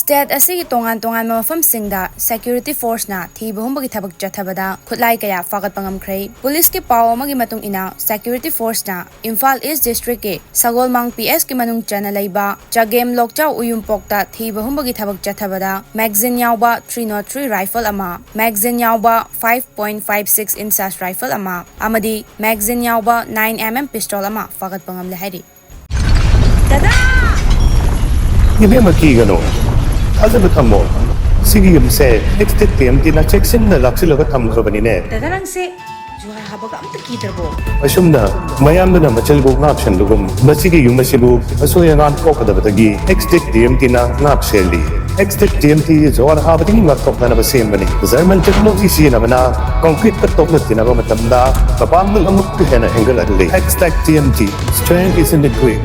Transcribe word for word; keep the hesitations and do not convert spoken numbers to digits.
State ꯑꯁꯤꯒꯤ ꯇꯣꯉꯥꯟ ꯇꯣꯉꯥꯟꯕ ꯃꯐꯝꯁꯤꯡꯗ security forceꯅ ꯊꯤꯕ ꯍꯨꯝꯕꯒꯤ ꯊꯕꯛ ꯆꯠꯊꯕꯗ ꯈꯨꯠꯂꯥꯏ ꯀꯌꯥ ꯐꯥꯒꯠꯄ ꯉꯝꯈ꯭ꯔꯦ꯫ ꯄꯨꯂꯤꯁꯀꯤ ꯄꯥꯎ ꯑꯃꯒꯤ ꯃꯇꯨꯡ ꯏꯟꯅ, security forceꯅ ꯏꯝꯐꯥꯜ East Districtꯀꯤ ꯁꯒꯣꯜꯃꯥꯡ P Sꯀꯤ ꯃꯅꯨꯡ ꯆꯟꯅ ꯂꯩꯕ ꯆꯒꯦꯝ ꯂꯣꯛꯆꯥꯎ ꯎꯌꯨꯝꯄꯣꯛꯇ ꯊꯤꯕ ꯍꯨꯝꯕꯒꯤ ꯊꯕꯛ ꯆꯠꯊꯕꯗ magazine ꯌꯥꯎꯕ three nought three rifle ꯑꯃ, magazine ꯌꯥꯎꯕ five point five six inches rifle ꯑꯃ ꯑꯃꯗꯤ magazine ꯌꯥꯎꯕ nine M M pistol ꯑꯃ ꯐꯥꯒꯠꯄ ꯉꯝꯂꯦ ꯍꯥꯏꯔꯤ꯫ ꯏꯕꯦꯝꯃ, ꯀꯤꯒꯅꯨ, ꯊꯥꯖꯕ ꯊꯝꯃꯣ꯫ ꯁꯤꯒꯤ ꯌꯨꯝꯁꯦ Ex-State T M Tꯅ ꯆꯦꯛꯁꯤꯟꯅ ꯂꯥꯛꯁꯤꯜꯂꯒ ꯊꯝꯈ꯭ꯔꯕꯅꯤꯅꯦ꯫ ꯗꯗꯥ, ꯅꯪꯁꯦ ꯖꯨꯍꯥꯔ ꯍꯥꯕꯒ ꯑꯝꯇ ꯀꯤꯗ꯭ꯔꯕꯣ? ꯑꯁꯨꯝꯅ ꯃꯌꯥꯝꯗꯨꯅ ꯃꯆꯜꯕꯨ ꯉꯥꯛ ꯁꯦꯟꯕꯒꯨꯝ, ꯃꯁꯤꯒꯤ ꯌꯨꯝ ꯑꯁꯤꯕꯨ ꯑꯁꯣꯏ ꯑꯉꯥꯝ ꯊꯣꯛꯀꯗꯕꯗꯒꯤ Ex-State T M Tꯅ ꯉꯥꯛ ꯁꯦꯜꯂꯤ꯫ Ex-State T M T ꯖꯨꯍꯥꯔ ꯍꯥꯕꯗꯒꯤ ꯉꯥꯛꯊꯣꯛꯅꯅꯕ ꯁꯦꯝꯕꯅꯤ꯫ German technology ꯁꯤꯖꯤꯟꯅꯕꯅ concreteꯀ ꯇꯣꯛꯅ ꯇꯤꯟꯅꯕ ꯃꯇꯝꯗ ꯃꯄꯥꯡꯒꯜ ꯑꯃꯨꯛꯀ ꯍꯦꯟꯅ ꯍꯦꯟꯒꯠꯍꯜꯂꯤ꯫ Ex-State T M T, strength is in the grit.